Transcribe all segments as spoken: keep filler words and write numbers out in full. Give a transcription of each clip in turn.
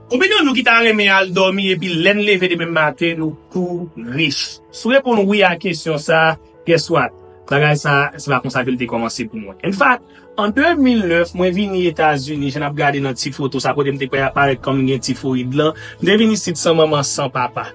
Konbyen nan nou ki ta renmen al dòmi epi lè n leve demen maten nou tou rich? Si w reponn wi a kesyon sa, guess what? Bagay sa, se pa konsa ke l te kòmanse pou mwen. In fact, an de mil nèf, mwen vini Etazini, jan n ap gade nan ti foto sa kote m te kwè ap parèt kòm gen ti Florid lan, m te vin isit san manman, san papa.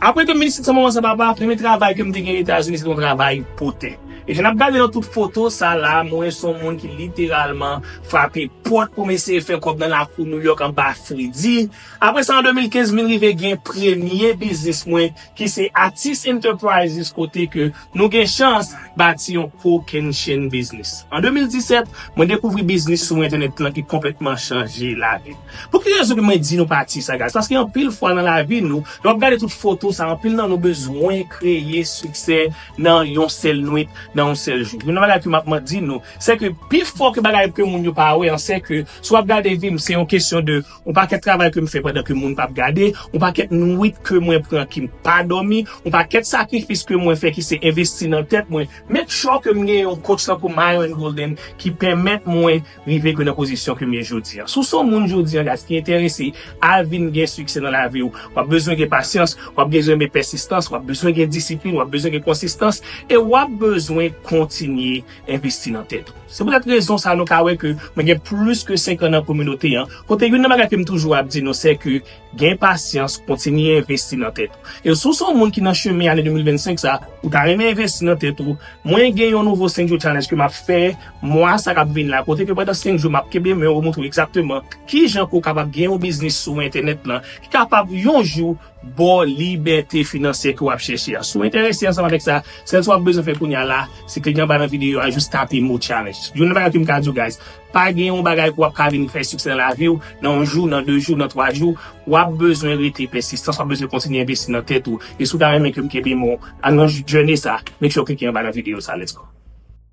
Apre ke m vin isit san manman, san papa, premye travay ke m te gen Etazini, se te yon travay potè. E jan n ap gade nan tout foto sa la, mwen se yon moun ki literalman frape pòt pou m eseye fè kòb nan lakou Nouyòk anba fredi. Apre sa, an de mil kenz, m vin rive gen premye biznis mwen, ki se Atis Enterprises, kote ke nou gen chans bati yon kokennchenn biznis. An de mil disèt, mwen dekouvri biznis sou entènèt lan ki konplètman chanje lavi m. Pou ki rezon ke mwen di nou pati sa, guys? Paske anpil fwa nan lavi nou, lè w ap gade tout foto sa, anpil nan nou bezwen kreye siksè nan yon sèl nwit, nan yon sèl jou. Youn nan bagay ke m ap di nou, se ke pi fò ke bagay ke moun yo pa wè an, se ke si w ap gade vi m, se yon kesyon de yon pakèt travay ke m fè pandan ke moun p ap gade, yon pakèt nwit ke mwen pran ki m pa dòmi, yon pakèt sakrifis ke mwen fè ki se envesti nan tèt mwen. Make sure ke m gen yon coach tankou Myron Golden ki pèmèt mwen rive ke nan pozisyon ke m ye jodi a. Si w se yon moun jodi a, guys, ki enterese al vin gen siksè nan lavi w, w ap bezwen gen pasyans, w ap bezwen gen pèsistans, w ap bezwen gen disiplin, w ap bezwen gen konsistans, e w ap bezwen kontinye envesti nan tèt ou. Se poutèt rezon sa nou ka wè ke mwen gen plis ke senk an nan kominote an, kote youn nan bagay ke m toujou ap di nou se ke gen pasyans, kontinye envesti nan tèt ou. E si w se yon moun ki nan chemen ane de mil vennsenk sa, ou ta renmen envesti nan tèt ou, mwen gen yon nouvo senk jou challenge ke m ap fè mwa sa k ap vin la, kote ke pandan senk jou m ap kenbe men w, montre w egzakteman kijan ke w kapab gen yon biznis sou entènèt lan, ki kapab yon jou ba w libète finansyè ke w ap chèche a. Si w enterese ansanm avèk sa, sèl sa w ap bezwen fè kounye a la, se klike anba nan videyo a, jis tape mo challenge. Youn nan bagay ke m ka di w, guys, pa gen yon bagay ke w ap ka vin fè siksè nan lavi w, nan yon jou, nan de jou, nan twa jou. W ap bezwen rete pèsistan, w ap bezwen kontinye envesti nan tèt ou. E si w ta renmen ke m kenbe men w nan journey sa, make sure w klike anba nan videyo sa. Let's go.